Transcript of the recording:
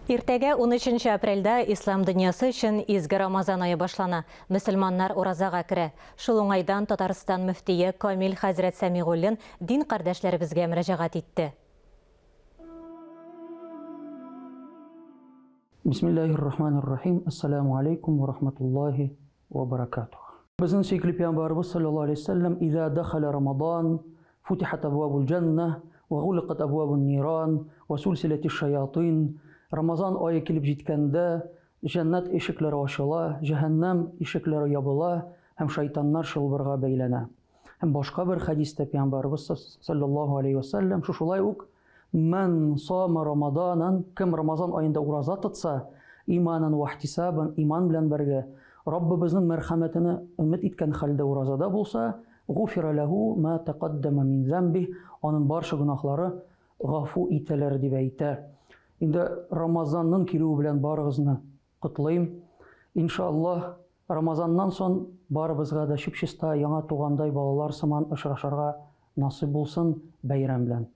Иртәгә 13 апрельдә ислам дөньясы өчен изге Рамазан ае башлана. Мөселманнар уразага керә. Шул уңайдан Татарстан мөфтие Камил хәзрәт Сәмигуллин дин кардәшләребезгә мөрәҗәгать итте. Бисмиллаһир рахманир рахим. Ассаламу алейкум ва рахматуллахи ва баракатух. Безнең сөекле пәйгамбәребез саллаллаһу алейһи вәсәлләм «Иза дахаля Рамадан, футихат абвабул җанна, ва гуликат абвабун ниран, ва сулсилатиш шаятин». Рамазан ае килеп җиткәндә, җәннәт ишекләре ачыла, җәһәннәм ишекләре ябыла һәм шайтаннар чылбырга бәйләнә. Һәм башка бер хәдистә пәйгамбәребез саллаллаһу алейһи вәсәлләм шушылай ук Мән сама Рамаданан, кем Рамазан аенда ураза тотса, иманан ва ихтисабан, иман белән бергә, Раббыбызның мәрхәмәтенә өмет иткән хәлдә уразада булса, гуфира ләһу ма тәкаддәмә мин зәмбих, аның барча гөнаһлары гафу ителер, дип әйтә. Инде Рамазанның килүе белән барыгызны котлыйм. Иншаллаһ, Рамазаннан сон барыбызга да чип-чиста яңа тугандай балалар сыман очрашырга насыйп булсын, бәйрәм белән.